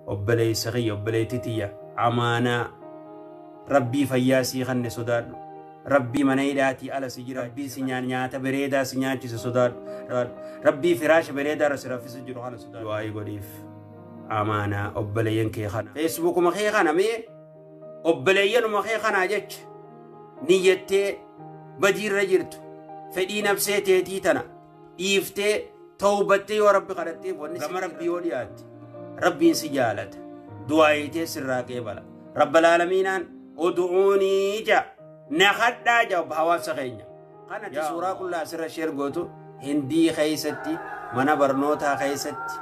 Obboleessa kiyya, obboleettii tiyya, amaanaa Rabbii fayyaa sii kanne sodaadhu. Rabbii mana hidhaatii ala si jira. Rabbii si nyaata bareedaa si nyaachise sodaadhu. Rabbii firaasha bareedaa irra si raffisa jiru kana sodaadhu. Du'aayii godhiif. Amaanaa obboleeyyan kee kana. Feesbuukuma kee kana mee obboleeyyanuma kee kanaa jecha niyyattee badiirra jirtu fedhii nafsee teetii tana dhiiftee tawbattee yoo Rabbi kadhatteef wanni gama Rabbii yoo dhiyaatte Rabbiin si jaalata. Du'aayitee sirraa qeebala. Rabbal aalamiinaan udu'uunii ja na kadhaa ja hawaasa keenya. Kanatti suuraa qullaa asirra sheer gootu Hindii keessatti mana barnootaa keessatti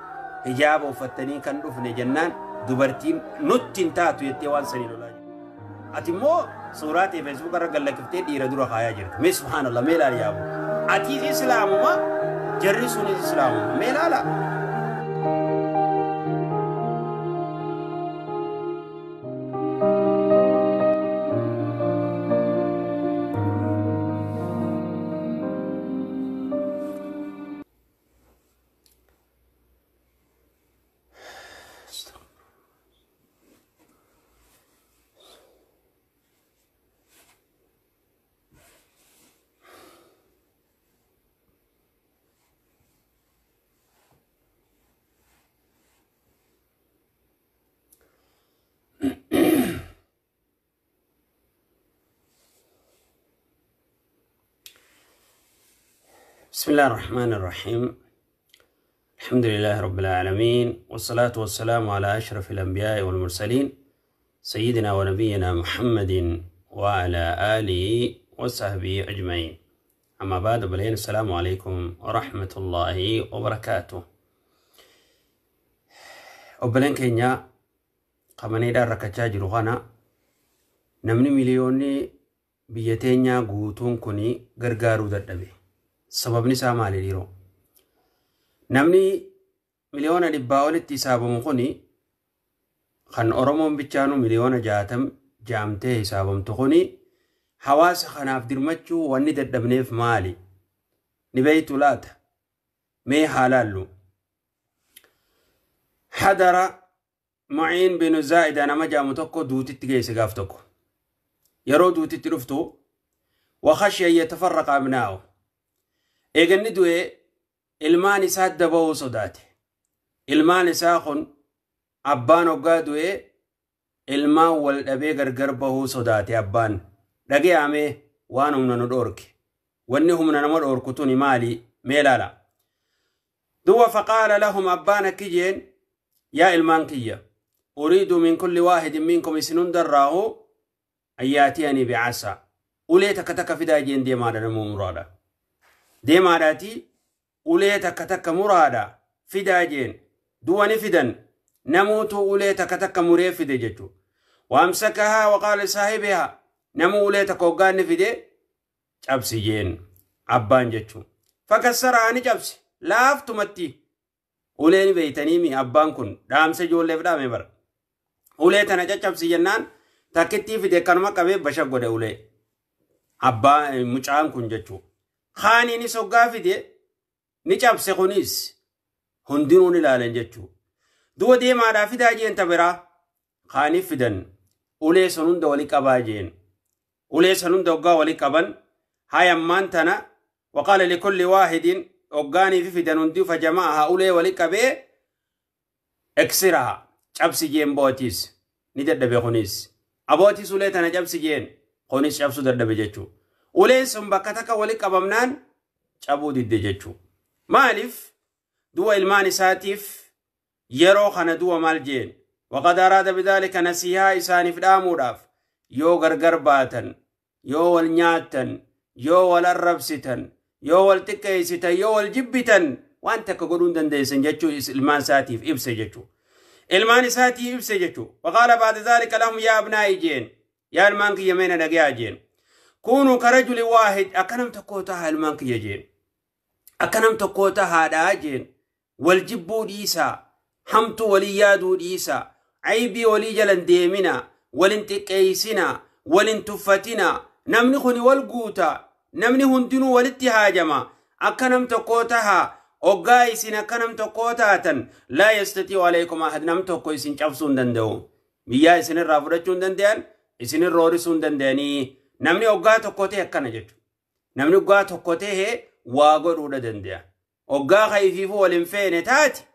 hijaaba uffattanii kan dhufne jennaan dubartiin nutti hin taatu jettee waan sanii lolaa jirti. Ati immoo suuraa ta'e Feesbuuk irra gallakkiftee dhiira dura kaayaa jirti. Mee subhaanallah, mee ilaali yaabu. Atiis islaamuma, jarri sunis islaamuma. Mee ilaala. بسم الله الرحمن الرحيم. الحمد لله رب العالمين، والصلاة والسلام على أشرف الأنبياء والمرسلين، سيدنا ونبينا محمد وعلى آله وصحبه أجمعين. أما بعد، بلين السلام عليكم ورحمة الله وبركاته. Obboleen keenya qamaniidhaan rakkachaa jiru kana namni miliyoonni biyya teenyaa guutuun kun gargaaruu dadhabe. Sababni isaa maali dhiiroo? Namni 100,000,000 olitti hisaabamu kuni kan Oromoon bichaanuu 60,000,000 jaamtee hisaabamtu kuni hawaasa kanaaf dirmachuu wanni dadhabneef maali? Ni beeytu laata? Mee haa laallu. Hadara Mu'iin bin Zaa'ida nama jaamu tokko duutitti geesse gaaf tokko. Yeroo duutitti dhuftu wa khashiya an yatafarraqa abnaa'u. Eeganni du'ee ilmaan isaa adda bahuu sodaate. Ilmaan isaa kun abbaan hoggaa du'ee ilmaan wal dhabee gargar bahuu sodaate abbaan. Dhaga'amee waan humna nu dhoorke. Wanni humna nama dhoorku tuni maali? Mee ilaala. Duwwa faqaala lahum, abbaan akki jeen: yaa ilmaan kiyya, uriidu min kulli waahidin minkum, isin hundarraahu, an yaatiyanii bi'asa, ulee takka takka fidaa jeen. Deemaadha namuu muraadha. Deemaadhaati ulee takka takka muraadha fidaa jeen. Duwwa ni fidan, namuutu ulee takka takka muree fide jechuudha. Waamsakahaa waqaala saahibihaa, namuu ulee takka hoggaan ni fide, cabsi jeen abbaan jechuudha. Fakassaraa, ni cabse laaftumatti. Ulee ni beeytanii mi, abbaan kun dhaamsa ijoolleef dhaame bara. Ulee tana caccabsi jennaan takkittii fide, kanuma qabee basha godhe ulee. Abbaa mucaan kun jechuudha. Kaaniinis hoggaa fide ni cabse, kunis hundinuu ni ilaalan jechuudha. Du'a deemaadhaa fidaa jeen ta biraa. Kaaniif fidan, ulee sun hunda walii qabaa jeen. Ulee sun hunda hoggaa walii qaban hayammaan tana waqaala likulli waahidin, hoggaanii fi fidan hundi, fajama'aha, ulee walii qabee, eksiraha, cabsi jeen. Bootiis ni dadhabe kunis. Abootiis ulee tana cabsi jeen, kunis cabsuu dadhabe jechuudha. Uleen sun bakka takka walii qabamnaan cabuu didde jechuudha. Maaliif? Du'a ilmaan isaatiif yeroo kana du'a maal jeen? Waqad araada bidaalika nasihaa isaaniif dhaamuudhaaf, yoo gargar baatan, yoo wal nyaattan, yoo wal arrabsitan, yoo wal xiqqeessitan, yoo wal jibbitan, waan takka godhuu hin dandeessan jechuu ilmaan isaatiif ibse jechuu. Ilmaan isaatiif ibse jechuu. Waqaala ba'da dhaalika lahum, yaa abnaa'i jeen. Yaa ilmaan kiyya, meena dhagayaa jeen. Kuunuu karajuli waahid, akka nam tokkoo tahaa ilmaan kiyya jeen. Akka nam tokkoo tahaadhaa jeen. Wal jibbuu dhiisaa. Hamtuu walii yaaduu dhiisaa. Aybii walii jalan deeminaa. Walin xiqqeessinaa. Walin tuffatinaa. Namni kuni wal guutaa. Namni hundinuu walitti haajama. Akka nam tokkoo tahaa. Oggaa isin akka nam tokkoo taatan laa yastatii'u alaykum ahad nam tokko isin cabsuu hin danda'u. Biyyaa isinirraa fudhachuu hin danda'an, isinirra horisuu hin danda'anii. Namni oggaa tokko ta'e akkana jechuudha. Namni oggaa tokko ta'e waa godhuudha danda'a. Oggaa kayfiifuu wal hin feene taate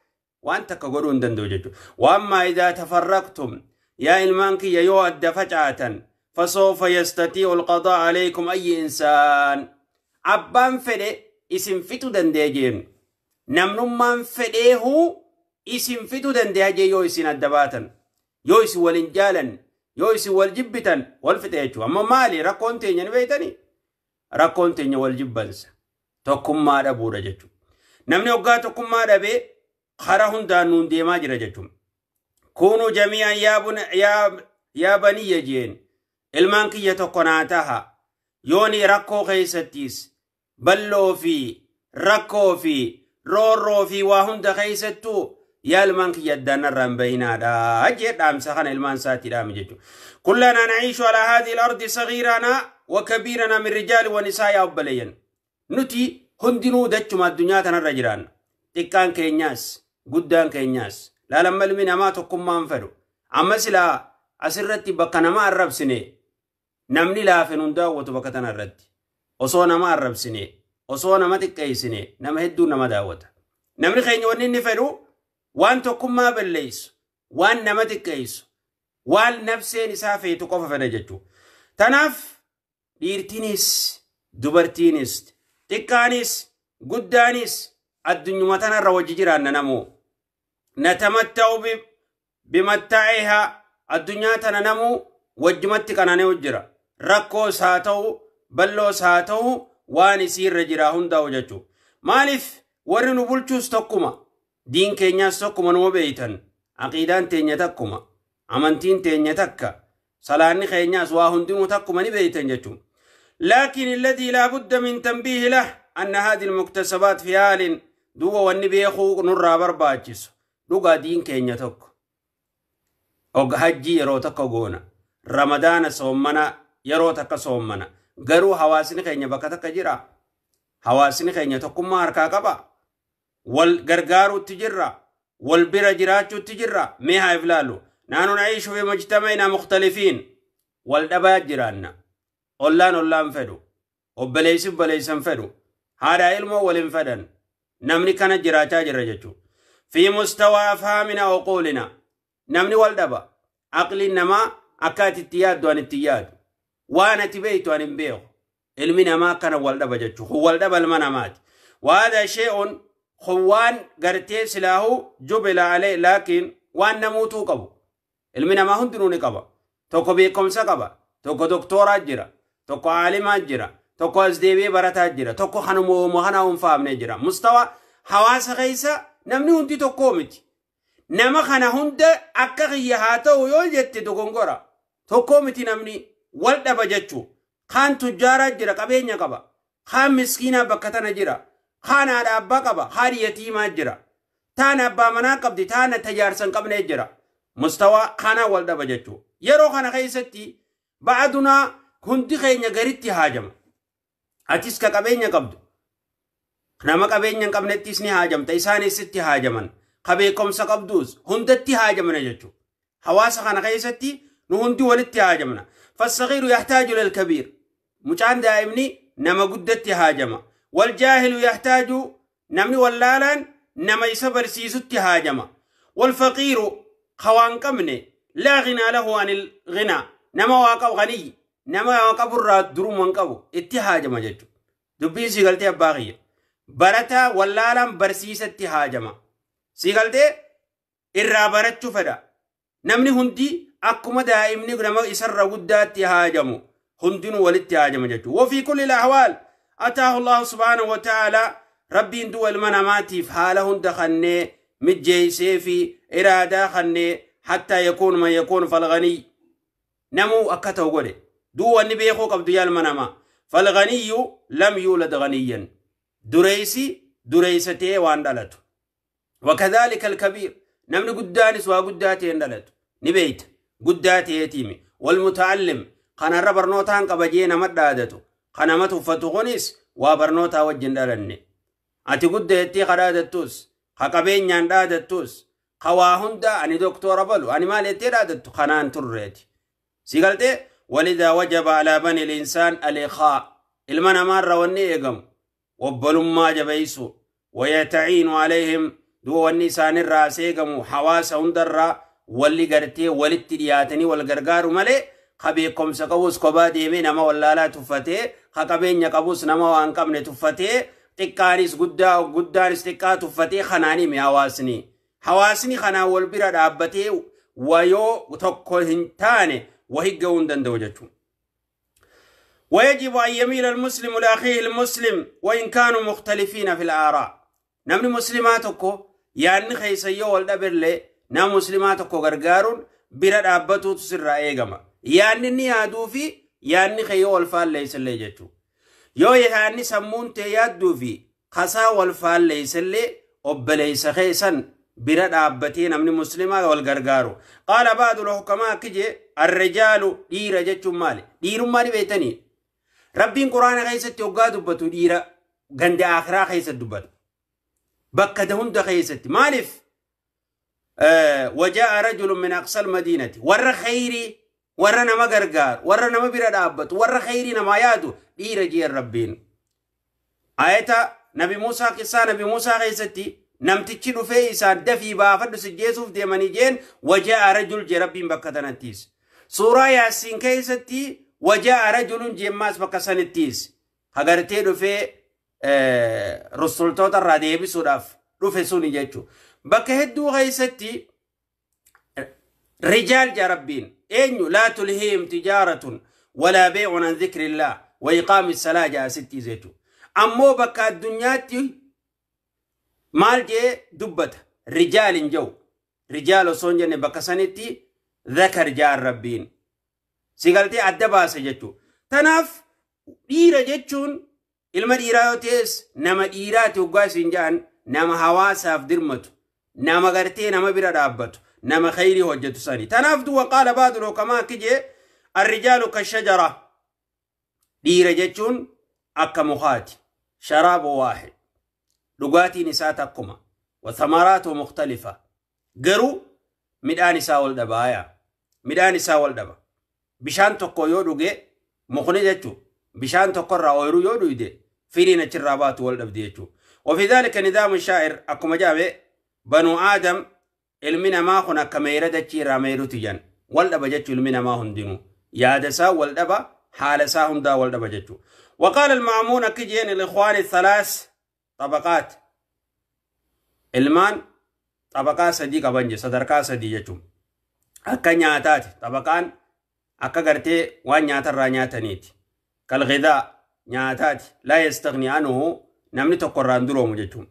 waan takka godhuu hin danda'u jechuudha. Waammaa idaa tafarraqtum yaa ilmaan kiyya yoo adda facaatan fasoofa yastatii'u alqadaa alaykum ayyi insaan. Abbaan fedhe isin fixuu danda'a jeen. Namnummaan fedheehuu isin fixuu danda'a jee yoo isin adda baatan. Yoo isin wal hin jaalanne, yoo isin wal jibbitan wal fixa jechuudha. Amma maali rakkoon teenya ni beektanii? Rakkoon teenya wal jibbansa. Tokkummaa dhabuudha jechuudha. Namni hoggaa tokkummaa dhabee karaa hundaan nuun deemaa jira jechuudha. Kunuu jamii'an yaa baniyya jeen ilmaan kiyya tokko naa taha. Yooni rakkoo keessattis balloo fi rakkoo fi roorroo fi waa hunda keessattuu yaa ilmaan kiyya addaan irraa hin bahinaadha jee dhaamsa kana ilmaan isaatti dhaame jechuudha. Kullanaa naciishu alaa haadhihi al-ardi sagiiranaa wa kabiiranaa min rijaali wa nisaa yaa obboleeyyan. Nuti hundinuu dachuma addunyaa tanarra jiraanna. Xiqqaan keenyaas guddaan keenyaas laalamma ilmi namaa tokkummaan fedhu. Amma silaa asirratti bakka nama arrabsine namni laafen hun daawwatu bakka tanarratti. Osoo nama arrabsine osoo nama xiqqeessine nama hedduu nama daawwata. Namni keenya wanni inni fedhu waan tokkummaa balleessu, waan nama xiqqeessu, waan nafseen isaa feetu qofa fedha jechuudha. Tanaaf dhiirtinis dubartiinis xiqqaanis guddaanis addunyuma tanarra wajji jiraanna namoo. Natamatta'u bimattaa'ihaa addunyaa tana namuu wajjumatti qananee jira. Rakkoos haa ta'u balloos haa ta'u waan isiirra jira hundaa'u jechuudha. Maaliif warri nu bulchuus tokkuma, diin keenyaas tokkuma numa beeytan, aqiidaan teenya takkuma, amantiin teenya takka, salaanni keenyaas waa hundinuu takkuma ni beeytan jechuudha. لكن الذي لا بد من تنبيه له أن هذه المكتسبات في حال دو والنبي نرى برباجس دوغا دين كينيا توك og hajji yeroo takka goona ramadaana soommana yeroo takka soommana garuu hawaasni keenya bakka takka jira hawaasni keenya tokkummaa harkaa qaba wal gargaaruutti jirra wal bira jiraachuutti jirra mee haa ilaallu naanu naciishu fi mujtamaina mukhtalifiin wal dhabaa jiraanna ollaan ollaan fedhu obboleessi obboleessan fedhu haadhaa ilmoo waliin fedhan namni kana jiraachaa jira jechuudha fi mustawaa afhaamina uquulina namni wal dhaba aqliin namaa akka ati itti yaaddu an itti yaadu waan ati beeytu an hin beeku ilmi namaa akkana wal dhaba jechuudha kun wal dhaba ilma namaati waada shee'un kun waan gartee silaahu jubila alee laakiin waan namuutuu qabu ilmi namaa hundinuu ni qaba tokko beekumsa qaba tokko doktooraa jira tokko aalimaa jira tokko as deebi'ee barataa jira tokko kanuma kana hin faamne jira mustawa hawaasa keessa namni hundi tokkoo miti. Nama kana hunda akka kiyya haa ta'u yoo jette dogongora tokkoo miti namni wal dhaba jechuu kaan tujjaaraa jira qabeenya qaba kaan miskiinaa bakka tana jira kaan haadha abbaa qaba haadhi yatiimaa jira taan abbaa manaa qabdi taan tajaarsa hin qabne jira mustawaa kanaa wal dhaba jechuu yeroo kana keessatti ba'adunaa hundi keenya garitti haajama atis ka qabeenya qabdu nama qabeenya hin qabnettis ni haajamta isaanis sitti haajaman qabeekomsa qabduus hundatti haajamna jechuudha. Hawaasa kana keessatti nu hundi walitti haajamna. Fassagiiru yahtaaju lilkabiir. Mucaan daa'imni nama guddatti haajama. Waljaahilu yahtaaju namni wallaalaan nama isa barsiisutti haajama. Walfaqiiru hawaan qabne laa ghinaa lahu anil ghinaa. Nama waa qabu ghaniy nama waa qaburraa duruma hin qabu itti haajama jechuudha. Dubbiin si galtee abbaa kiyya. Barataa wallaalaan barsiisatti haajama. Si galtee irraa barachuu fedha. Namni hundi akkuma daa'imni nama isarra guddaatti haajamu hundinuu walitti haajama jechuudha. Wafii kulli ahwaal ataahu Allahu subhaanahu wa ta'aalaa rabbiin du'a ilma namaatiif haala hunda kannee mijjeessee fi iraadaa kannee hattaa yakuun man yakuun falghaniy namuu akka ta'u godhe du'a wanni beekuu qabdu yaa ilma namaa falghaniyyu lam yuulad ghaniyyan dureessi dureessa ta'ee waan dhalatu. وكذلك الكبير نمني قدانس وقداتي اندلت نبيت قداتي يتيمي والمتعلم خنا ربرنوتان قبجينا مدادتو خنا متوفتو غنيس وبرنوتا وجندلني Ati gudda jettee ka dhaadattus, ka qabeenyaan dhaadattus, ka waa hunda ani doktora balu ani maal jettee dhaadattu kanaan turreeti. Si galtee? ولذا وجب على بني الإنسان الإخاء، ilma namaarra wanni eegamu obbolummaa jabeessu. ويتعين عليهم، du'a wanni isaanirraa seegamu hawaasa hundarraa walli gartee walitti dhiyaatanii wal gargaaru malee, ka beekumsa qabus kophaa deemee nama wallaalaa tuffatee, ka qabeenya qabus nama waan qabne tuffatee, xiqqaanis guddaa, guddaanis xiqqaa tuffatee kanaan hime. Hawaasni kanaan wal bira dhaabbatee wayoo tokko hin taane wahi ga'uu hin danda'u jechuudha. ويجب أن يميل المسلم لأخيه المسلم وإن كانوا مختلفين في الآراء. Namni muslimaa tokko yaanni keessa yoo wal dhaberlee, nama muslimaa tokko gargaaruun bira dhaabbatuutu sirraa eegama. Yaanni inni yaaduu fi yaanni kee yoo wal faalleessallee jechuudha. Yoo yaanni sammuun tee yaadduu fi kasaa wal faalleessallee, obboleessa keessan bira dhaabbatee namni muslimaa wal gargaaru. قال بعض الحكماء kije الرجال dhiira jechuun maali? Dhiirummaa ni beektanii? Rabbiin Quraana keessatti hoggaa dubbatu dhiira ganda akhiraa keessatti dubbata. Bakka hunda keessatti. Maaliif? وجاء رجل من أقصى المدينة، warra khayrii, warra nama gargaaru, warra nama bira dhaabbatu, warra khayrii namaa yaadu dhiira jeen Rabbiin. Ayata Nabi Muusaa, qissaa Nabi Muusaa keessatti namtichi dhufee isaan dafii baafadhu sijjeesuuf deemanii jeen, وجاء رجل jee Rabbiin bakka tanattiis. Suuraa Yaasiin keessatti وجاء رجل jeemmaas bakka sanittiis. Hagartee dhufee rusultoota irraa deebisuudhaaf dhufe suni jechuudha. Bakka hedduu keessatti رجال jaa Rabbiin. Eenyu? لا تلهيهم تجارة ولا بيع عن ذكر الله وإقام الصلاة jaa asittiis jechuudha. Ammoo bakka addunyaatti maal jee dubbata? رجال hin jiru. رجال osoo hin jenne bakka sanitti ذكر jaan Rabbiin. Si galtee? Adda baase jechuudha. Tanaaf dhiira jechuun ilma dhiiraa yoo ta'es, nama dhiiraati hoggaa isin ja'an, nama hawaasaaf dirmatu, nama gartee nama bira dhaabbatu, nama khayrii hojjetu sani. Tanaaf du'a قال بعض الحكماء kije الرجال كالشجرة، dhiira jechuun akka mukaati. شراب واحد، dhugaatiin isaa takkuma. وثمراته مختلفة، garuu midhaan isaa wal dhabaaya. Midhaan isaa wal dhaba. Bishaan tokko yoo dhuge mukni jechuun, bishaan tokkorraa ooyiruu yoo dhuyde, firiin achirraa baatu wal dhabdi jechuudha. وفي ذلك نظام الشاعر، akkuma jaabe بنو آدم ilmi namaa kun akka meera dachii irraa meeruti jan wal dhaba jechuu. Ilmi namaa hundinuu yaada isaa wal dhaba, haala isaa hundaa wal dhaba jechuu. وقال المأمون أكجين الإخوان الثلاث طبقات، ilmaan xabaqaa sadii qaban je, sadarkaa sadii jechuun akka nyaataati. Xabaqaan akka gartee waan nyaatarraa nyaataniiti. كالغذاء nyaataati. لا يستغني عنه، namni tokko irraan duroomu jechuun.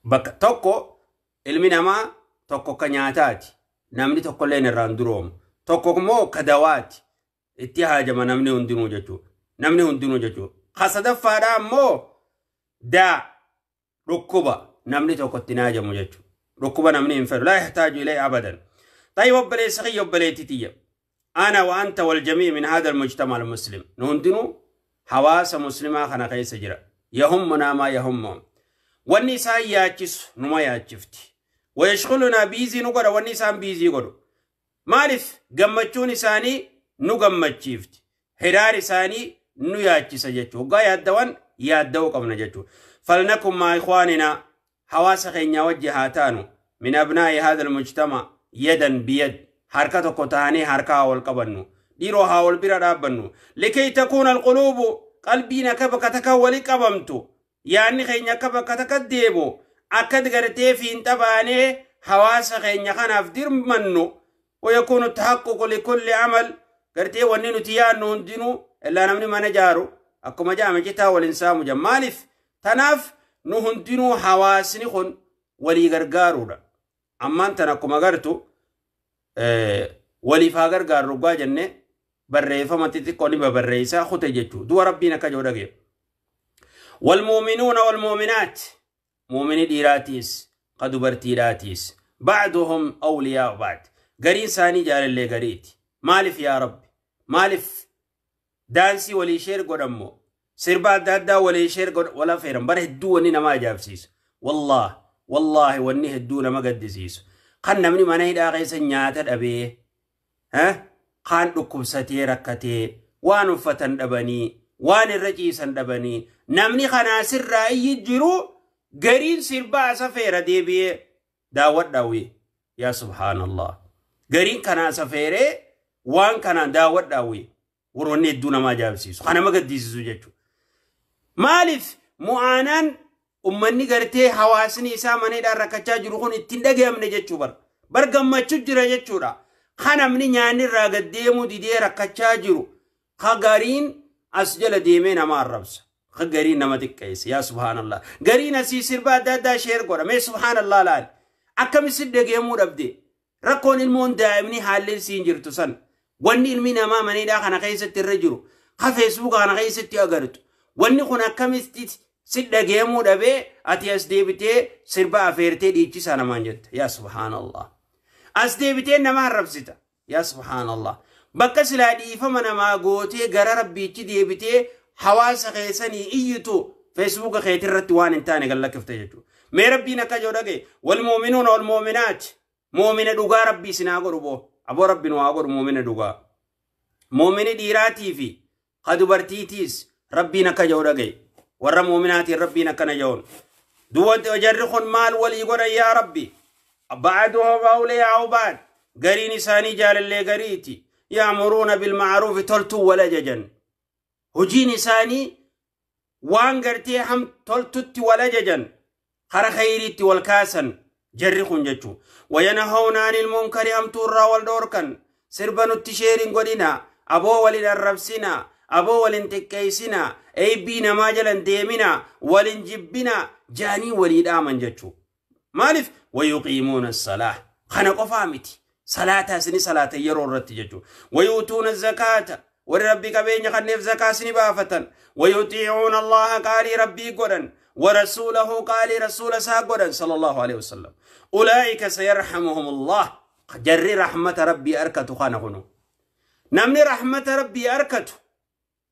Bakka tokko ilmi namaa tokko ka nyaataati, namni tokkolleen irraan duroomu. Tokko immoo ka dawaati, itti haajama namni hundinuu jechuudha. Namni hundinuu jechuudha. Ka sadaffaadhaa immoo daa dhukkuba, namni tokko itti haajamu jechuudha. Dhukkuba namni hin fedhu. لا يحتاج إليه أبدا. طيب, obboleessa kiyya, obboleettii tiyya. أنا وأنت والجميع من هذا المجتمع المسلم، nu hundinuu hawaasa muslimaa kana keessa jira. يهمنا ما يهمهم، wanni isaan yaachisu numa yaachifti. ويشغلنا، busy nu godha wanni isaan busy godhu. Maaliif? Gammachuun isaanii nu gammachiifti. Hiraar isaanii nu yaachisa jechuudha. Hoggaa yaaddawan yaadda'uu qabna jechuudha. فلنكن مع إخواننا، hawaasa keenya wajji haa taanu. من أبناء هذا المجتمع يدا بيد، harka tokko taanee harka haa wal qabannu. Dhiiroo haa wal bira dhaabbannu. لكي تكون القلوب، qalbiin akka bakka takka wali qabamtu, yaadni keenya akka bakka takka deemu, akka gartee fiinxa baanee hawaasa keenya kanaaf dirmannu. ويكون التحقق لكل عمل، gartee wanni nuti yaadnu hundinuu illaa namni mana jaaru akkuma jaame citaa waliin saamu jam. Maaliif? Tanaaf nu hundinuu hawaasni kun walii gargaaruudha. Ammaan tan akkuma gartu waliif haa gargaarru dhugaa jenne, barreeffama xixiqqoo ni babarreessaa kute jechuu. Du'a Rabbiin akka jiru dhagee. والمؤمنون والمؤمنات، mu'mini dhiiraatiis ka dubartiidhaatiis، بعضهم أولياء بعض، gariin isaanii jaalallee gariiti. Maaliif yaa Rabbi? Maaliif daansii walii share godhammoo? Sirba adda addaa walii share wal affeeran. Bara hedduu wanni nama ajaa'ibsiisu. Wallahi wallahi wanni hedduu nama gaddisiisu. Kan namni mana hidhaa keessa nyaata dhabee, kaan dhukkubsatee rakkatee, waan uffatan dhabanii, waan irra ciisan dhabanii, namni kanaa sirraa iyyi jiru gariin sirbaa as affeera deebi'ee daawwadhaawwi. Yaa subhaanallah. Gariin kanaa as affeeree waan kanaan daawwadhaawwi. Warroonni hedduu nama ajaa'ibsiisu. Kan nama gaddisiisu jechuudha. Maaliif mu'aanaan ummanni gartee hawaasni isaa mana hidhaan rakkachaa jiru kun ittiin dhagayamne jechuu bara. Bar gammachuu jira jechuudha. Kan namni nyaanni irraa gaddeemuu didee rakkachaa jiru. Ka gariin as jala deemee nama arrabsa. Ka gariin nama xiqqeessa. Yaa subhaanallah. Gariin asii sirba adda addaa share godha. Mee subhaanallah laali. Akkamitti dhagayamuu dhabde? Rakkoon ilmoon daa'imni haalli siin jirtu san. Wanni ilmi namaa mana hidhaa kana keessatti irra jiru. Ka feesbuuka kana keessatti agartu. Wanni kun akkamitti si dhagayamuu dhabee ati as deebitee sirba afeertee dhiichisaa namaan jetta. Yaa subhaanallah. As deebitee nama arrabsita. Yaa subhaanallah. Bakka silaa dhiifama namaa gootee gara rabbiichi deebitee hawaasa keessanii iyyitu feesbuuka keetirratti waan hin taane gallakkifte jechuudha. Mee rabbiin akka jiru dhagaye wal muuminuuna wal muuminaati. Muumina dhugaa rabbii isin haa godhu boo. Aboo rabbi nu haa godhu muumina dhugaa. Muumini dhiiraatii fi ka dubartiitiis rabbiin akka jiru dhagaye. Warra muuminaatiin rabbiin akkana jedhuun. Duwwa jarri kun maal walii godhan yaa rabbi? بعضهم أولياء بعض. Gariin isaanii jaalallee gariiti. يأمرون بالمعروف toltuu wal ajajan. Hojiin isaanii waan gartee ham toltutti wal ajajan. Kara khayriitti wal kaasan jarri kun jechuun. وينهون عن المنكر hamtuurraa wal dhoorkan. Sirba nutti share hin godhina. Aboo walin arrabsina. Aboo walin xiqqeessina. Eebbii namaa jalan deemina. Walin jibbina. Jaanii walii dhaaman jechuun. Maaliif? ويقيمون الصلاة. Kana qofaa miti. Salaataas ni salaata yeroo irratti jechuudha. ويؤتون الزكاة. Warri rabbii qabeenya kanneef zakaas ni baafatan. ويطيعون الله qaalii rabbii godhan. ورسوله qaalii rasuula isaa godhan صلى الله عليه وسلم. أولئك سيرحمهم الله. Jarri rahmata rabbii arkatu kana kunu. Namni rahmata rabbii arkatu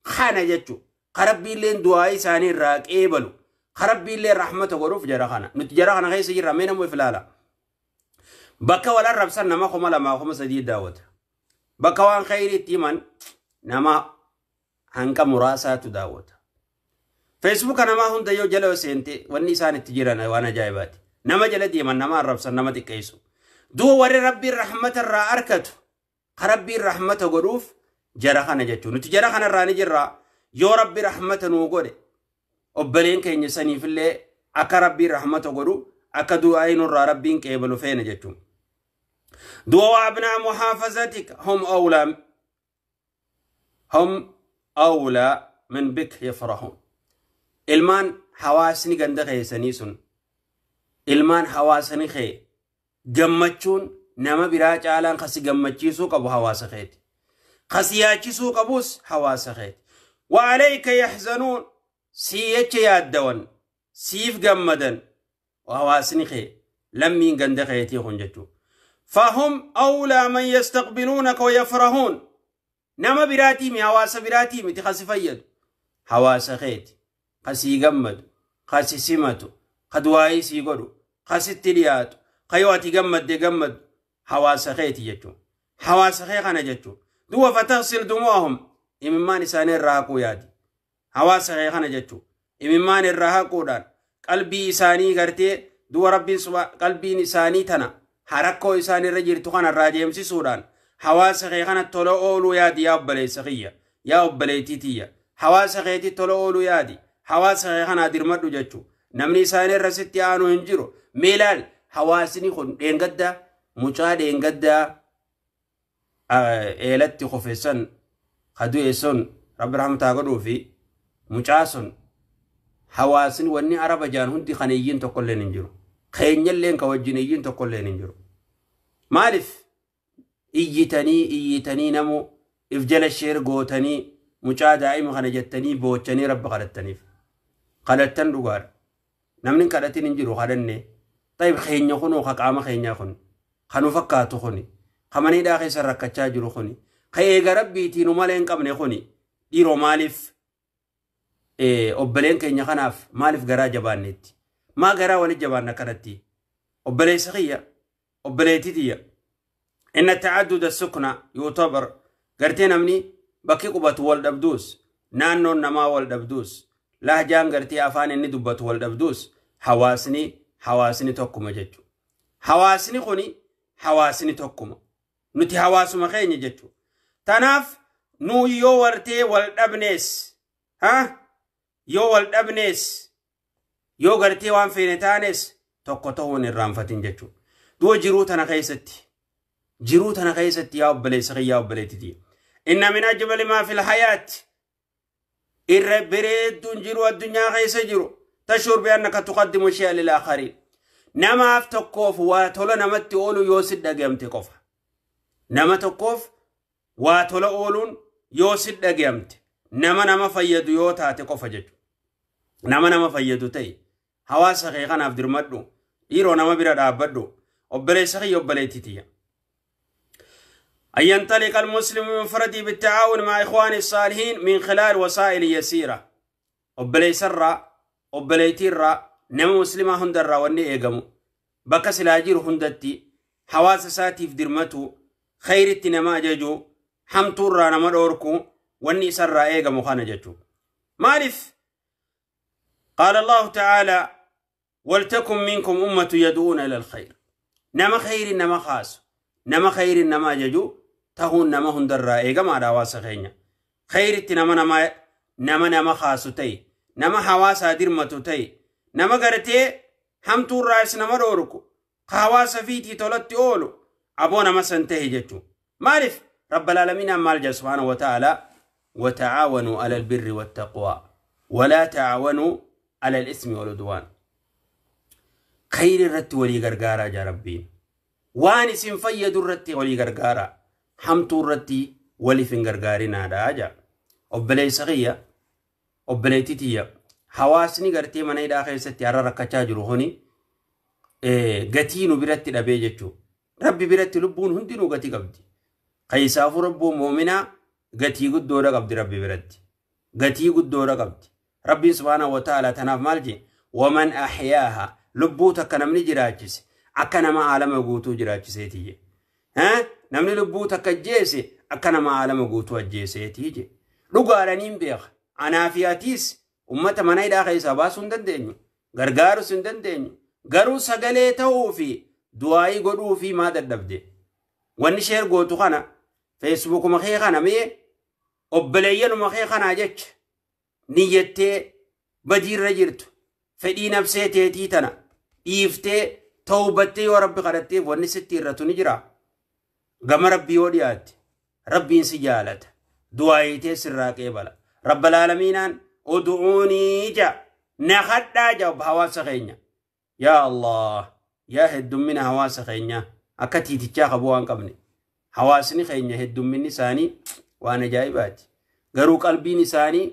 kana jechuudha. Ka rabbiilleen du'aa isaanii irraa qeebalu. Ka rabbiilleen rahmata godhuuf jara kana. Nuti jara kana keessa jirra mee namuu ilaala. Bakka wal arrabsan nama 2000 3000 daawwata. Bakka waan khayriitti himan nama hanqa muraasaatu daawwata. Feesbuuka namaa hunda yoo jala seente wanni isaan itti jiran waan ajaa'ibaati. Nama jala deeman nama arrabsan nama xiqqeessu. Du'a warri rabbiin rahmata irraa arkatu ka rabbiin rahmata godhuuf jara kana jechuudha. Nuti jara kana irraa ni jirra. Yoo rabbi rahmata nuu godhe obboleen keenya saniifillee akka rabbiin rahmata godhu akka du'aa nurraa rabbiin qeebalu feena jechuudha. Du'a وأبناء محافظتك هم أولى من بك يفرحون. Ilmaan hawaasni ganda keessanii sun ilmaan hawaasni kee gammachuun nama biraa caalaan kasi gammachiisuu qabu hawaasa keeti. Kasi yaachisuu qabus hawaasa keeti. وعليك يحزنون sii jecha yaaddawan siif gammadan hawaasni kee lammiin ganda keetii kun jechuudha. فهم أولى من يستقبلونك ويفرحون. Nama biraatii mi hawaasa biraatii miti kasi fayyadu. Hawaasa keeti. Kasii gammadu. Kasi simatu. Ka du'aayii sii godhu. Kasitti dhiyaatu. Ka yoo ati gammadde gammadu. Hawaasa keeti jechuudha. Hawaasa kee kana jechuudha. Du'a فتغسل دموعهم. Imimmaan isaanii irraa haquu yaadi. Hawaasa kee kana jechuudha. Imimmaan irraa haquudhaan qalbii isaanii gartee du'a rabbiin qalbiin isaanii tana harakkoo isaan irra jirtu kana irraa deemsisuudhaan hawaasa kee kana tola ooluu yaadi yaa obboleessa kiyya yaa obboleettii tiyya hawaasa keetti tola ooluu yaadi hawaasa kee kana dirmadhu jechuu namni isaan irra sitti aanu hin jiru. Mee ilaali, hawaasni kun dheengaddaa mucaa dheengaddaa eelatti kofeessan kadu'e sun rabbi rahmataa godhuu fi mucaa sun hawaasni wanni araba jaan hundi kan iyyiin tokkolleen hin jiru. Keenyalleen ka wajjin iyyiin tokkolleen hin jiru. Maaliif iyyitanii iyyitanii namu if jala share gootanii mucaa daa'ima kana jettanii boochanii rabba kadhattaniif. Kadhattan dhugaadha. Namni hin kadhatin hin jiru kadhanne. طيب keenya kunoo ka qaama keenyaa kun kan nu fakkaatu kuni ka maniidhaa keessa rakkachaa jiru kuni ka eega rabbiitiin malee hin qabne kuni dhiiroo maaliif Obboleen keenya kanaaf maaliif garaa jabaannetti? Maa garaa walit jabaanna kanatti? Obboleessa kiyya, obboleettii tiyya. Inna ta'adduda sukna yuutabar gartee namni bakki qubatu wal dhabduus, naannoon namaa wal dhabduus, lahjaan gartee afaan inni dubbatu wal dhabduus, hawaasni tokkuma jechuudha. Hawaasni kuni hawaasni tokkuma. Nuti hawaasuma keenya jechuudha. Tanaaf nu yoo wartee wal dhabnees, yoo wal dhabnees, yoo gartee waan feene taanes tokko ta'uun irraanfatin jechuudha. Du'a jiruu tana keessatti yaa obboleessa kiyya, yaa obboleettii. Inna min ajmali maa fil hayaati irra bareedduun jiru addunyaa keessa jiru tashur bi annaka tuqaddimu shay'an lil aakhariin. Namaaf tokkoof waa tola namatti oolu yoo si dhagayamte qofa. Nama tokkoof waa tola ooluun yoo si dhagayamte, nama fayyadu yoo taate qofa jechuudha. Nama fayyadu ta'e hawaasa kee kanaaf dirmadhu, dhiiroo nama bira dhaabbadhu, obboleessa kiyya, obboleettii tiyya. أن ينطلق المسلم بمفرده بالتعاون مع إخوانه الصالحين من خلال وسائل يسيرة. obboleessarraa, obboleettiirraa, nama muslimaa hundarraa wanni eegamu bakka silaa jiru hundatti hawaasa isaatiif dirmatu, khayritti nama ajaju, hamtuurraa nama dhoorku, wanni isarraa eegamu kana jechuudha. Maaliif? قال الله تعالى ولتكن منكم أمة يدعون إلى الخير. nama khayri nama khaasu, nama khayri nama ajaju tahuun nama hundarraa eegamaadha. Hawaasa keenya khayritti nama khaasu ta'e, nama hawaasaa dirmatu ta'e, nama gartee hamtuurraas nama dhoorku, ka hawaasa fiitii tolatti oolu aboo nama san ta'e jechuudha. Maaliif? Rabbal aalamiinaan maal jedha subhaanahu wa ta'aalaa? وتعاونوا على البر والتقوى ولا تعاونوا على الإثم والعدوان. خير الرت ولي غرغارا يا ربي، وان اسم فيد الرت ولي غرغارا، حمت الرت ولي فين غرغارنا داجا. obboleessa kiyya, obboleettii tiyya, hawaasni gartee mana hidhaa keessatti har'a rakkachaa jiru kuni gatii nu biratti dhabee jechuudha. Rabbi biratti lubbuun hundinuu gatii qabdi. Keessaafuu rabbuun moominaa gatii guddoodha qabdi rabbi biratti. Gatii guddoodha qabdi. Rabbiin subhaanahu wa ta'ala tanaaf maal jee? Waman ahyaaha, lubbuu takka namni jiraachise akka nama aalama guutuu jiraachiseeti je. Namni lubbuu takka ajjeese akka nama aalama guutuu ajjeeseeti je. Dhugaadhaniin beeka. Anaa fi atiis ummata mana hidhaa keessaa baasuu hin dandeenyu. Gargaarus hin dandeenyu. Garuu sagalee ta'uu fi du'aayii godhuu fi maa dadhabde? Wanni share gootu kana feesbuukuma kee kana mee obboleeyyanuma kee kanaa jecha niyyattee badiirra jirtu fedhii nafsee teetii tana dhiiftee tawbattee yoo rabbi kadhatteef wanni sitti irratu ni jira. Gama rabbii yoo dhiyaatte rabbiin si jaalata. Du'aayitee sirraa qeebala. Rabbal aalamiinaan udu'uunii ja na kadhaa ja hawaasa keenya. Yaa Allah, yaa heddummina hawaasa keenya akka tiitichaa qabu waan qabne. Hawaasni keenya heddumminni isaanii waan ajaa'ibaati. Garuu qalbiin isaanii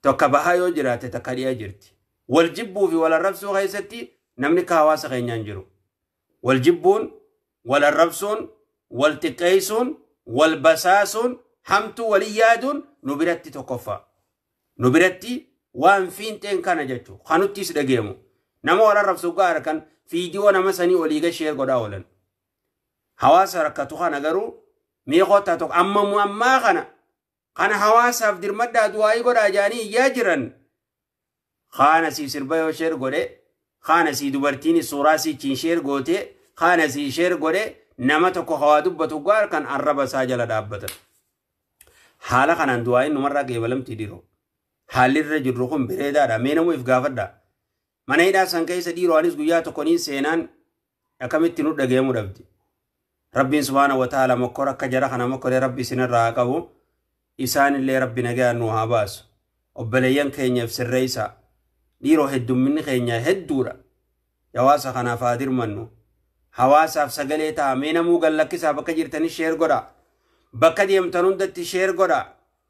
tokko bahaa yoo jiraate takka dhiyaa jirti. Wal jibbuu fi wal arrabsuu keessatti namni akka hawaasa keenyaan jiru. Wal jibbuun, wal arrabsuun, wal xiqqeessuun, wal basaasuun, hamtuu walii yaaduun nu biratti tokkoffaa. Nu biratti waan fiinxeen kana jechuudha. Kanuttis dhageemu. Nama wal arrabsu gaara kan fiidiyoo nama sanii olii gashee godhaa oolan. Hawaasa rakkatu kana garuu miiqota tokko amma ammaa kana hawaasaaf dirmaddaa du'aayii godhaa jaanii iyyaa jiran. Kaana sii sirba yoo share godhe, kaana sii dubartiin suuraa siichiin share goote, kaana sii share godhe, nama tokko hawaa dubbatu gaara kan arraba isaa jala dhaabbatan. Haala kanaan du'aayiin numarraa qeebalamtii dhiiroo. Haalli irra jirru kun bareedaadha. Mee namuu if gaafadha. Mana hidhaa san keessa dhiiroo anis guyyaa tokko niin seenaan akkamitti nu dhageemuu dhabdi. Rabbiin subhaana wa ta'ala mokkora akka jara kana mokkoree rabbi isinirraa haa qabu. Isaanillee rabbi nagaan nu haa baasu. Obboleeyyan keenyaaf sirreessa. Dhiiroo heddumminni keenya hedduudha. Hawaasa kanaaf haa dirmannu. Hawaasaaf sagalee ta'a. Mee namuu gallakkisaa bakka jirtanis share godha. Bakka deemtan hundatti share godha.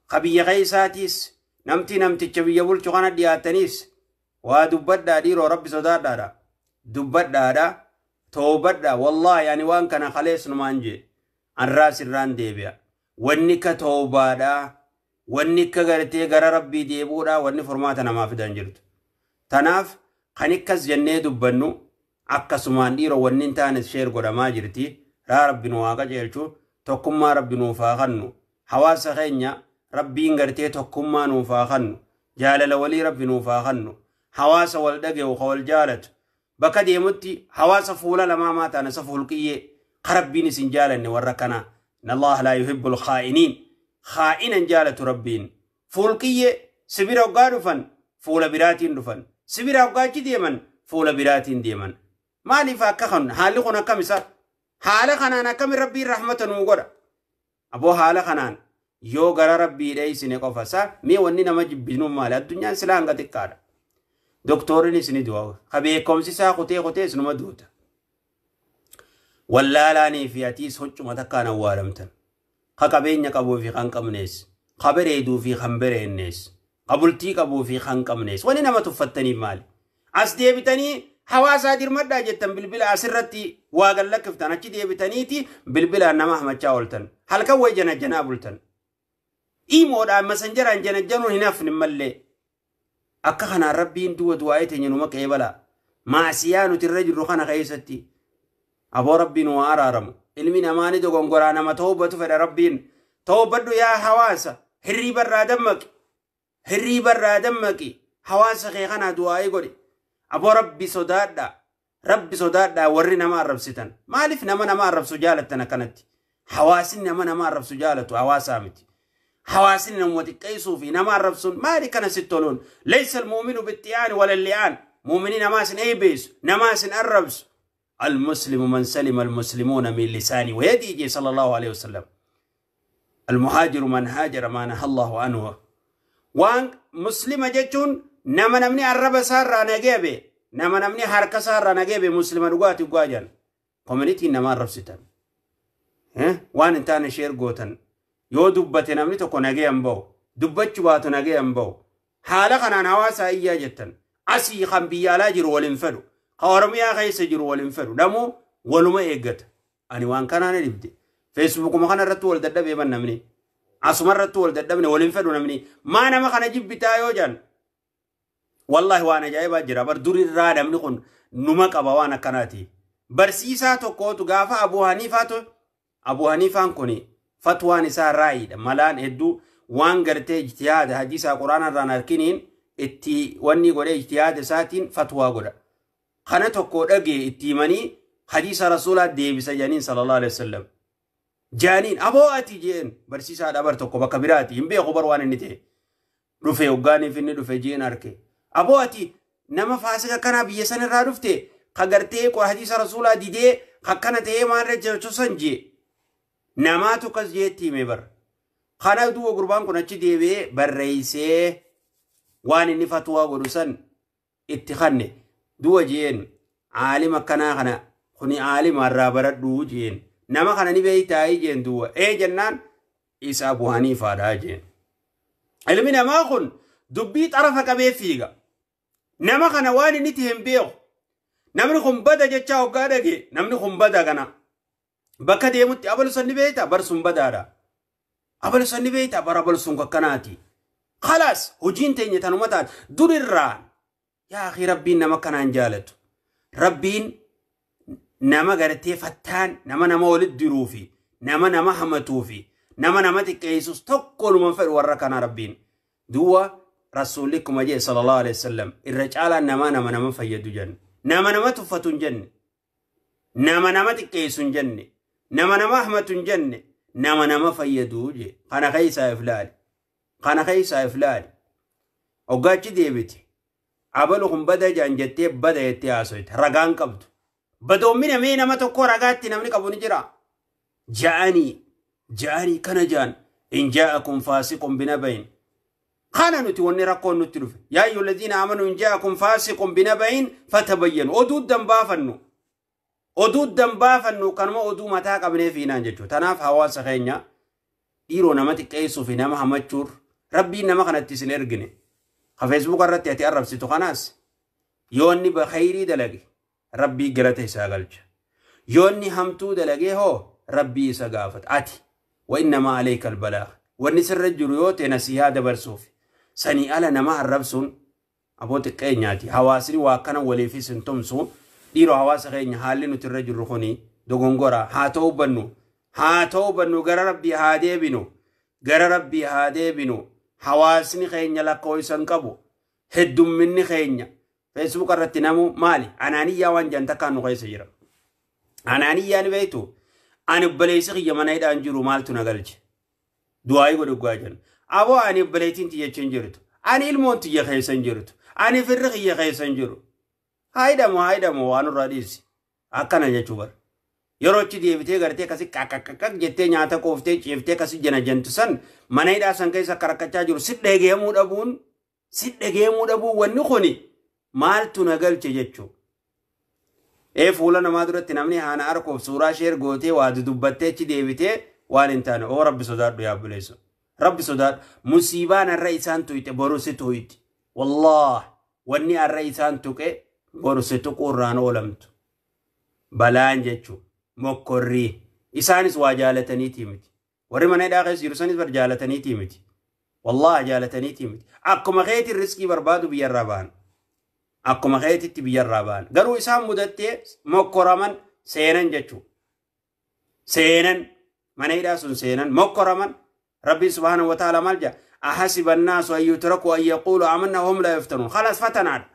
Ka biyya keessaatiis namti namticha biyya bulchu kana dhiyaataniis waa dubbadhaa dhiiroo rabbi sodaadhaadha. Dubbadhaadha. Toobadha. Wallaahi ani waan kana kaleessumaan jee. Anraa sirraan deebi'a. Wanni ka toobaadha. Wanni akka gartee gara rabbii deebi'uudha wanni furmaata namaa fidan jirtu. Tanaaf kan akkas jennee dubbannu akkasumaan dhiiroo wanni hin taane sheer godhamaa jirti. Raa rabbi nu haa qajeelchu, tokkummaa rabbi nuuf haa kennu. Hawaasa keenya rabbiin gartee tokkummaa nuuf haa kennu. Jaalala walii rabbi nuuf haa kennu. Hawaasa wal dhage'u ka wal jaalatu. Bakka deemutti hawaasa fuula lamaa maa taana isa fuulqiyyee ka rabbiin isin jaalanne warra kanaa. Inna Allaha laa yuhibbul khaa'iniin. Khaa'inan jaalatu rabbiin. Fuulqiyyee sibira hoggaa dhufan fuula biraatiin dhufan. Sibira hoggaa achi deeman fuula biraatiin deeman. Maaliif akka kan haalli kun akkam isa? Haala kanaan akkami rabbiin rahmata nuu godha? Aboo haala kanaan yoo gara rabbii dheeysine qofa isaa mee wanni nama jibbinu maali? Addunyaan silaa hanga xiqqaadha. Doktoriin isini du'a. Ka beekumsi isaa kutee kutee isinuma duuta. Wallaalaanii fi atiis huccuma takkaan awwaalamtan. Ka qabeenya qabuu fi kan qabnees. Ka bareeduu fi kan bareennees. Ka bultii qabuu fi kan qabnees. Wanni nama tuffattaniif maali? As deebitanii hawaasaa dirmadhaa jettan bilbila asirratti waa gallakkiftan achi deebitaniiti bilbilaan nama hamachaa ooltan. Halkan wayi janajjanaa bultan. Imoodhaan masanjaraan janajjanuun hin hafne mallee. Akka kanaan rabbiin du'a du'aa'ee teenya numa qeebala. Maasiyaa nuti irra jirru kana keessatti. Aboo rabbiin waa araaramu. Ilmi namaa ni dogongoraa nama toobatu fedha rabbiin. Toobadhu yaa hawaasa. Hirriiba irraa dammaqi. Hirriiba irraa dammaqi. Hawaasa kee kanaa du'aa'ee godhi. Aboo rabbi sodaadhaa. Rabbi sodaadhaa warri nama arrabsitan. Maaliif nama nama arrabsu jaalattan akkanatti? Hawaasni nama nama arrabsu jaalatu hawaasaa miti. Hawaasni nama xiqqeessuu fi nama arrabsuun maali kana sitti toluun? Laysa almu'minu bixxi'aani wala li'aan. Mu'mini namaa isin eebeessu, namaa isin arrabsu. المسلم من سلم المسلمون من لسانه ويده صلى الله عليه وسلم. المهاجر من هاجر ما نهى الله عنه. وان مسلم جتون نما نمني الرب سار نجيبه نما نمني حركة سار نجيبه مسلم رجعت جواجن كوميونيتي نما الرب ستن وان انتان شير جوتن يو دبت نمني تكو نجيم بو دبت شوات نجيم بو حالك أنا نواسا إياه جتن أسي خم بيالا جرو ولنفلو خورميا خيس جرو ولنفلو دمو ولما إيجت أنا وان كان أنا نبدي فيسبوك ما كان رتول دبي من نمني عصمر رتول دبني ولنفلو نمني ما أنا ما كان أجيب بتاعي جن والله وانا جايبه جرا بر دوري الرادم نكون نمك أبوانا كناتي برسيسا تو كوتو غافا أبو حنيفة تو أبو حنيفة كوني فتوى نساء رايد ملان هدو وان غرتي اجتهاد حديث قرآن رانا اتي واني غوري اجتهاد ساتين فتوى غورا خنا تو كو دغي اتي مني حديث رسول الله ديبس جانين صلى الله عليه وسلم جانين ابو اتي جين برسيسا دبر تو كو بكبيراتي يمبي خبر وان نتي رفي وغاني فيني رفي جين اركي ابو اتي نما فاسق كان بيسن را رفتي خغرتي كو حديث رسول الله ديدي خكنته ما رجع سنجي نما تو كس جيتي مبر خنا دو غربان كون اچي ديبي بريسه وان اني فتوى غدسن اتخنه دو جين عالم كنا خنا خني عالم الرابر جين نما خنا ني بيتاي جين دو اي جنان عيسى ابو حنيفه دا جين علمنا ما خن دبي طرف قبي فيغا نما خنا وان نتهم بيو نمني خن بدا جچا وغادغي نمني خن بدا غنا بكا ديمتي ابل سن بيتا برسن بدادا ابل سن بيتا برابل سن كناتي خلاص هجين تيني تنمتات دور الران يا أخي ربي نما كان جالت ربي نما غرتي فتان نما نما ولد دروفي نما نما حمتوفي نما نما تكيسوس تقول من فر وركنا ربين دوا رسولكم أجي صلى الله عليه وسلم الرجال نما نما نما فيدو جن نما نما تفتون جن نما نما تكيسون جن نما نما حمتون جن نما نما فيدو جي أنا خيسا إفلال kana keessa iflaal oggaachi deebite abaluhum bada jaan jettee bada jettee haasoyte ragaan qabdu badoommina mee nama tokko ragaatti namni qabu ni jira ja'anii ja'anii kana jaan in jaa'akum faasiqun binabayin kana nuti wanni rakkoon nutti dhufe yaa ayyuha alladhiina aamanu in jaa'akum faasiqun binabayin fatabayyanu oduu dambaafannu kanuma oduu mataa qabnee fiinaan jechuudha tanaaf hawaasa keenya dhiiroo nama xiqqeessuu fi nama hamachuur rabbiin nama kanatti isin ergine ka feesbuuk irratti ati arrabsitu kanaas yoonni khayrii dalage rabbii galata isaa galcha yoonni hamtuu dalage hoo rabbii isa gaafata ati wa innamaa alayka albalaagh Wanni sirra jiru yoo ta'e nasihaa dabarsuuf. Sanii ala nama arrabsuun aboo xiqqeenyaati. Hawaasni waa akkana waliifis hin tumsu. Dhiiroo hawaasa keenya haalli nuti irra jirru kuni dogongora. Haa ta'uu bannu. Haa ta'uu bannu gara rabbii haa deebinu. Gara rabbii haa deebinu. Hawaasni keenya lakkoofsa hin qabu. Heddumminni keenya. Facebook irratti namu maali? Anaaniyyaa waan jedhan takkaan nu keessa jira. Anaaniyyaa ni beektu? Ani obboleessi kiyya mana hidhaan jiru maaltu na galche? Du'aayii godhu dhugaa jenna. Aboo ani obboleettiin tiyya achi hin jirtu. Ani ilmoon tiyya keessa hin jirtu. Ani firri kiyya keessa hin jiru. Haa hidhamu haa hidhamu waan irraa dhiisi. Akkana jechuu bara. Yeroo achi deebitee gartee akkasi qaqqaqqaq jettee nyaata qooftee ciiftee akkasi jana jantu san mana hidhaa san keessa akka rakkachaa jiru si dhageemuu dhabuun si dhageemuu dhabuun wanni kuni maaltu na galche jechuu. Ee fuula namaa duratti namni haana arkuuf suuraa sheer gootee waa dudubbattee achi deebitee waan hin taane oo rabbi sodaadhu yaa obboleessa. Rabbi sodaadhu musiibaan har'a isaan tuyxe boru si tuyxi. Wallaah wanni har'a isaan tuqe boru si tuquu irraan oolamtu. Balaan jechuu mokkorrii isaanis waa jaalataniitii miti. Warri mana hidhaa keessa jiru sanis bar jaalataniitii miti. Wallaah jaalataniitii miti. Akkuma keetiin riskii barbaadu biyyarraa ba'an. Akkuma keetitti biyyarraa ba'an. Garuu isaan mudattee mokkoraman seenan jechuu. Seenan mana hidhaa sun seenan mokkoraman Rabbiin subhaanahu wa ta'ala maal jedha? Ahasiba annaasu an yutraku an yaquulu amanna wahum laa yuftanuun. Khalaas fatanaadha.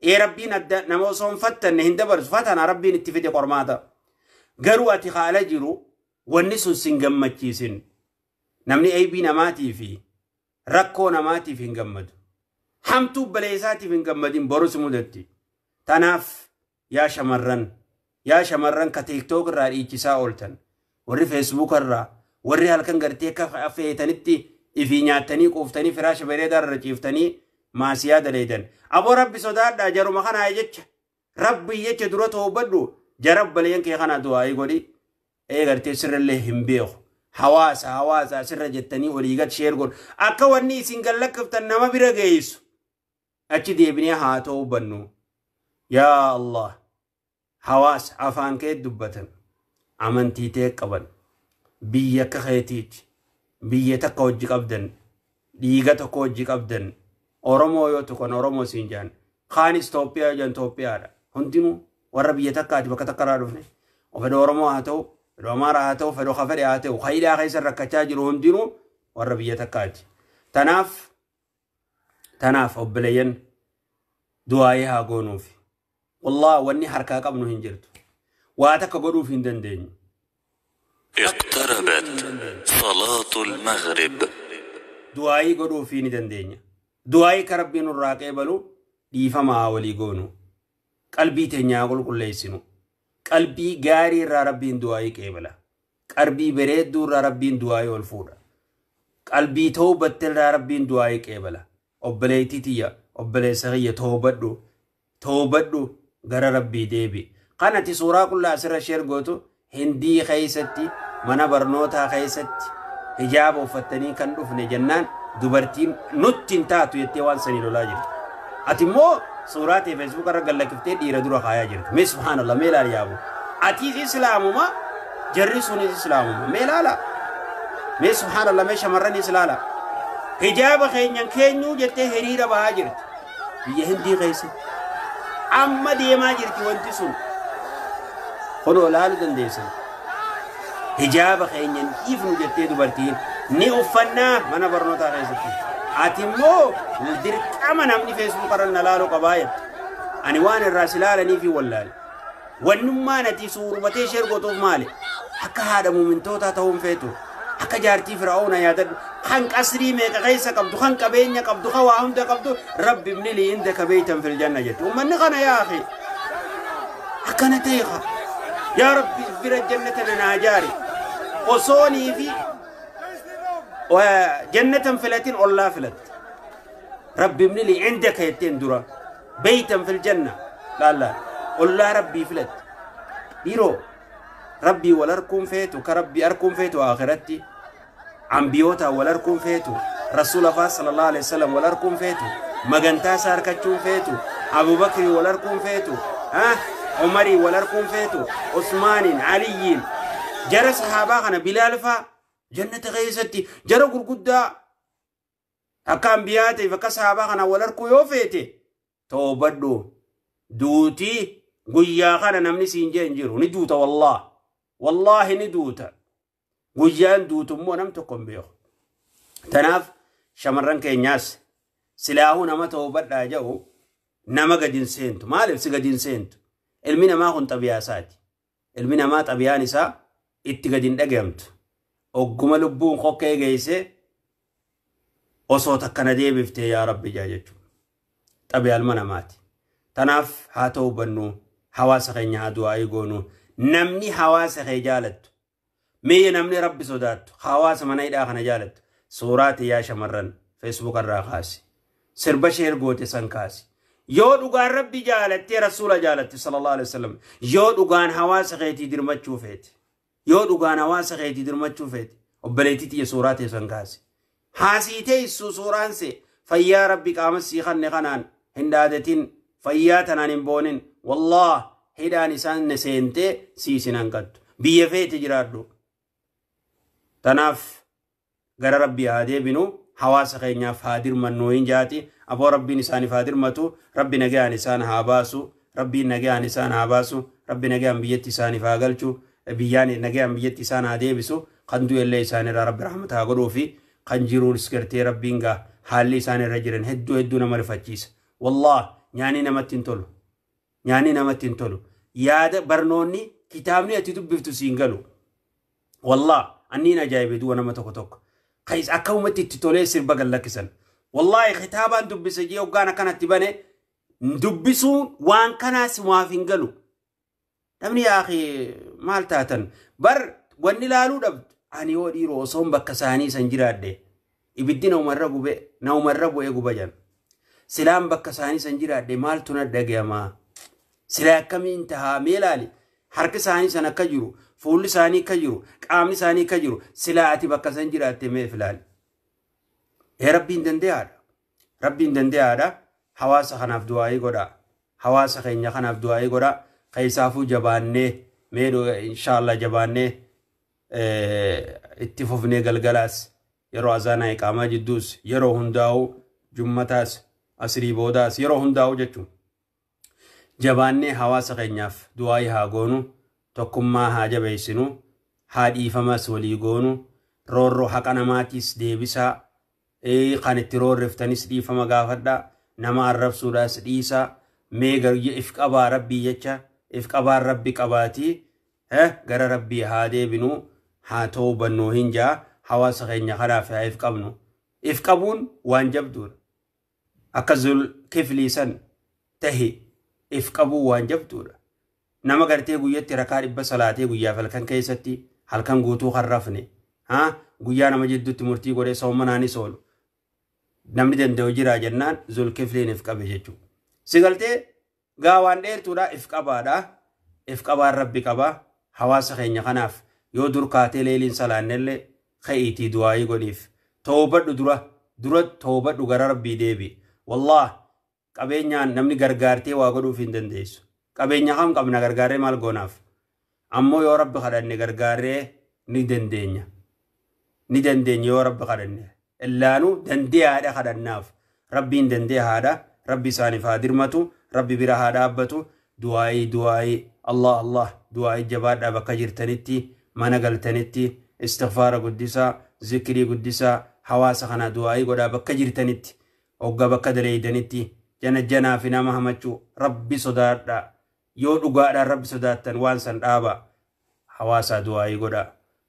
Ee Rabbiin adda nama osoo hin fattanne hin dabarsu fatanaa Rabbiin itti fide qormaata. Garuu ati haala jiru wanni sun sin gammachiisin. Namni aybii namaatii fi rakkoo namaatiif hin gammadu. Hamtuu baleessaatiif hin gammadin boru si mudatti. Tanaaf yaa shamarran yaa shamarran ka TikTok irraa dhiichisaa ooltan warri Facebook irraa warri halkan gartee akka feetanitti ifii nyaattanii quuftanii firaasha bareedaa irra ciiftanii maasiyaa daleeydan. Aboo rabbi sodaadhaa jaruma kanaa jecha rabbi jecha dura toobadhu jara obboleeyyan kee kanaa du'aayii godhi ee gartee sirrallee hin beeku. Hawaasa hawaasa asirra jettanii olii gad sheer godhu. Akka wanni isin gallakkiftan nama bira geessu. Achi deebinee haa toobannu. Yaa Allah. Hawaasa afaan kee dubbatan. Amantii tee qaban. Biyya akka keetiiti. Biyya takka hojii qabdan. Dhiiga tokko hojii qabdan. Oromoo yoo tuqan Oromoo siin jedhan. Kaanis Itoophiyaa yoo jedhan Itoophiyaadha. Hundinuu warra biyya takkaati bakka takka irraa dhufne. Fedha Oromoo haa ta'u, fedha Amaaraa haa ta'u, fedha ka fedhe haa ta'u, ka hidhaa keessa rakkachaa jiru hundinuu warra biyya takkaati. Tanaaf obboleeyyan du'aayii haa goonuufi. Wallahi wanni harkaa qabnu hin jirtu. Waa takka godhuuf hin dandeenyu. اقتربت صلاة المغرب. Du'aayii godhuufii ni dandeenya. Du'aayii ka rabbiin nurraa qeebalu dhiifama haa walii goonu. Qalbii teenya haa qulqulleessinu. Qalbii gaarii irraa rabbiin du'aayii qeebala. Qalbii bareedduu irraa rabbiin du'aayii ol fuudha. Qalbii toobatte irraa rabbiin du'aayii qeebala. Obboleettii tiyya obboleessa kiyya toobadhu. Toobadhu gara rabbii deebi. Kan ati suuraa qullaa asirra share gootu Hindii keessatti mana barnootaa keessatti hijaaba uffattanii kan dhufne jennaan dubartiin nutti hin taatu jettee waan sanii lolaa jirti. Ati immoo suuraa ta'e Facebook irra gallakkiftee dhiira dura kaayaa jirti. Mee subhaanallah mee ilaali yaabu. Atiis islaamuma jarri sunis islaamuma mee ilaala. Mee subhaanallah mee shamarranis ilaala. Hijaaba keenyan keenyuu jettee hiriira bahaa jirti. Biyya Hindii keessatti. Amma deemaa jirti wanti sun. Kunoo ilaaluu dandeessan. Hijaaba keenyan dhiifnu jettee dubartiin ni uffannaa mana barnootaa keessatti. Ati immoo dirqama namni Facebook irra na laaluu qabaa jette. Ani waan irraa si laalanii fi wallaale. Wannummaan ati suurubatee share gootuuf maali? Akka haadha muumintootaa ta'uun feetu. Akka jaartii Fir'aawna yaadadhu. Kan qasrii meeqa keessa qabdu, kan qabeenya qabdu, kan waa hunda qabdu, رب ابن لي عندك بيتا في الجنة jette. Uummanni kana yaa akhi. Akkana ta'e kaa. Yaa Rabbi bira jannata na jaari. Osoonii fi jannatan filatin ollaa filatte. رب ابن لي عندك jetteen dura. بيتا في الجنة. Laallaa ollaa rabbii filatte. Dhiiroo rabbii wal harkuun feetu ka rabbii harkuun feetu akhiratti ambiyoota wal harkuun feetu rasuula faa صلى الله عليه وسلم wal harkuun feetu magantaa isaa harkachuun feetu Abubakrii wal harkuun feetu Umarii wal harkuun feetu Usmaaniin Aliyyiin jara sahaabaa kana Bilaal faa Jannata keessatti jara gurguddaa akka ambiyaa ta'eef akka sahabaa kana wal harkuu yoo feete toobadhu. Duutii guyyaa kana namni siin jee hin jiru. Ni duuta wallaah. Wallaahi ni duuta. Guyyaan duutu immoo nam tokko hin beeku. Tanaaf shamarran keenyaas silaahuu nama toobadhaa jedhu nama gadi hin seentu. Maaliif si gadi hin seentu? Ilmi namaa kun xabiyaa isaati. Ilmi namaa xabiyaan isaa itti gadi hin dhagayamtu. Ogguma lubbuun kokkee geesse osoo takkana deebiftee yaa Rabbi jaa jechuudha. Xabiyaa ilma namaati. Tanaaf haa ta'u bannu hawaasa keenya haa du'aa'ii goonu. Namni hawaasa kee jaalattu, mee namni Rabbi sodaattu, hawaasa mana hidhaa kana jaalattu, suuraa yaa shamarran Facebook irraa kaasi. Sirba share goote san kaasi. Yoo dhugaan Rabbi jaalattee Rasuula jaalatte sallallahu alaihi wasallam, yoo dhugaan hawaasa keetii dirmachuu feete, yoo dhugaan hawaasa keetii dirmachuu feete, obboleettii tiyya suuraa ta'e san kaasi. Haasii teessu suuraan se fayyaa Rabbi qaama sii kanne kanaan hin dhaadatin, fayyaa tanaan hin boonin, wallaah hidhaan isaan ne seentee siisin hanqattu. Biyya feete jiraadhu. Tanaaf gara Rabbii haa deebinu, hawaasa keenyaaf haa dirmannu hin jaati. Aboo Rabbiin isaaniif haa dirmatu, Rabbi nagaan isaan haa baasu, Rabbiin nagaan isaan haa baasu, Rabbi nagaan biyyatti isaaniif haa galchu, biyyaan nagaan biyyatti isaan haa deebisu, kan du'ellee isaanirraa Rabbi rahmata haa godhuufi, kan jiruunis gartee Rabbiin gaa haalli isaan irra jiran hedduu hedduu nama rifachiisa. Wallaah nyaanni namatti hin tolu. Nyaanni namatti hin tolu. Yaada barnoonni kitaabni ati dubbiftu siin galu. Wallaah anniin ajaa'ibe du'a nama tokko tokko. Kais akka ummatti itti tolee sirba gad lakkisan. Wallaahi kitaabaan dubbise jee hoggaan akkanatti bane dubbisuun waan kanaas maaf hin galu. Namni yaaqi maal taatan bar wanni ilaaluu dhabdu ani yoo dhiiroo osoon bakka isaanii san jiraadhe ibiddi naumarra gube naumarra bu'ee guba jedhan. Silaan bakka isaanii san jiraadhe maaltu na dhagayamaa? Silaa akkamiin tahaa mee ilaali? Harki isaanii san akka jiru, fuulli isaanii akka jiru, qaamni isaanii akka jiru, silaa ati bakka san jiraatte mee ilaali? Rabbiin dandeeyaadha. Rabbiin dandeeyaadha. Hawaasa kanaaf du'aayii godhaa. Hawaasa keenya kanaaf du'aayii godhaa. Keessaafuu jabaannee mee inshaallah jabaannee itti fufnee galgalaas yeroo azaanaa iqaamaa jidduus yeroo hundaa'u jummataas asrii boodaas yeroo hundaa'u jechuun. Jabaannee hawaasa keenyaaf du'aayii haa goonu, tokkummaa haa jabeessinu, haa dhiifamas walii goonu, roorroo haqa namaatiis deebisaa, kan itti roorriftanis dhiifama gaafadhaa, nama arrabsuudhaas dhiisaa, mee if qabaa Rabbii jecha, if qabaan Rabbi qabaatii, gara Rabbii haa deebinu, haa toobannu hin jaa, hawaasa keenya kanaaf haa if qabnu. If qabuun waan jabduudha. Akka Zulkiflii san tahi if qabuu waan jabduudha. Nama gartee guyyatti rakaa 100 salaatee guyyaaf halkan keessatti halkan guutuu kan rafne, guyyaa nama jidduutti murtii godhee soomanaanis oolu. Namni danda'u jira jennaan Zulkifliin if qabe jechuudha. Si galtee gaa waan dheertuudha if qabaadha. If qabaan Rabbi qaba. Hawaasa keenya kanaaf yoo dur kaatee leeliin salaannellee ka'iitii du'aayii godhiif. Toobadhu dura toobadhu gara Rabbii deebi. Wallaah qabeenyaan namni gargaartee waa godhuuf hin dandeessu. Qabeenya kam qabna gargaarree maal goonaaf? Ammoo yoo Rabbi kadhanne gargaarree ni dandeenya. Ni dandeenya yoo Rabbi kadhanne. Illaanuu dandeeyaadha kadhannaaf. Rabbiin dandeeyaadha. Rabbi isaaniif haa dirmatu. Rabbi bira haa dhaabbatu. Du'aayii du'aayii Allah Allah du'aayii jabaadhaa bakka jirtanitti mana galtanitti istighfaara guddisaa zikrii guddisaa hawaasa kana du'aayii godhaa bakka jirtanitti hogga bakka daleeydanitti jana janaa fi nama hamachuu Rabbi sodaadhaa. Yoo dhugaadhaan Rabbi sodaattan waan san dhaaba hawaasaa du'aayii godhaa.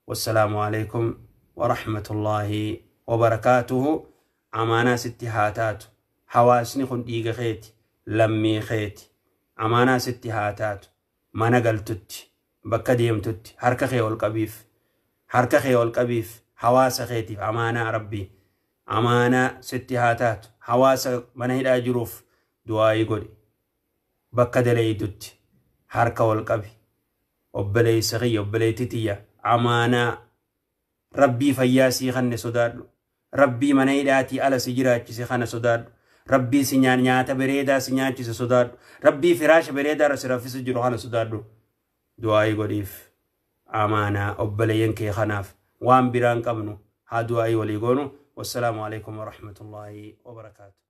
Wassalaamu alaikum wa rahmatullaahi wa barakaatuhu. Amaanaa sitti haa taatu. Hawaasni kun dhiiga keeti, lammii keeti. Amaanaa sitti haa taatu. Mana galtutti, bakka deemtutti harka kee ol qabiif. Harka kee ol qabiif hawaasa keetiif amaanaa Rabbii. Amaanaa sitti haa taatu. Hawaasa mana hidhaa jiruuf du'aayii godhi. Bakka daleeydutti harka ol qabi. Obboleessa kiyya, obboleettii tiyya amaanaa Rabbii fayyaa sii kanne sodaadhu. Rabbii mana hidhaatii ala si jiraachise kana sodaadhu. Rabbii si nyaata bareedaa si nyaachise sodaadhu. Rabbii firaasha bareedaa irra si raffisu jiru kana sodaadhu. Du'aayii godhiif. Amaanaa obboleeyyan kee kanaaf. Waan biraan qabnu haa du'aa'ii walii goonu. Wassalaamu alaikum warahmatullaahi wabarakaatu.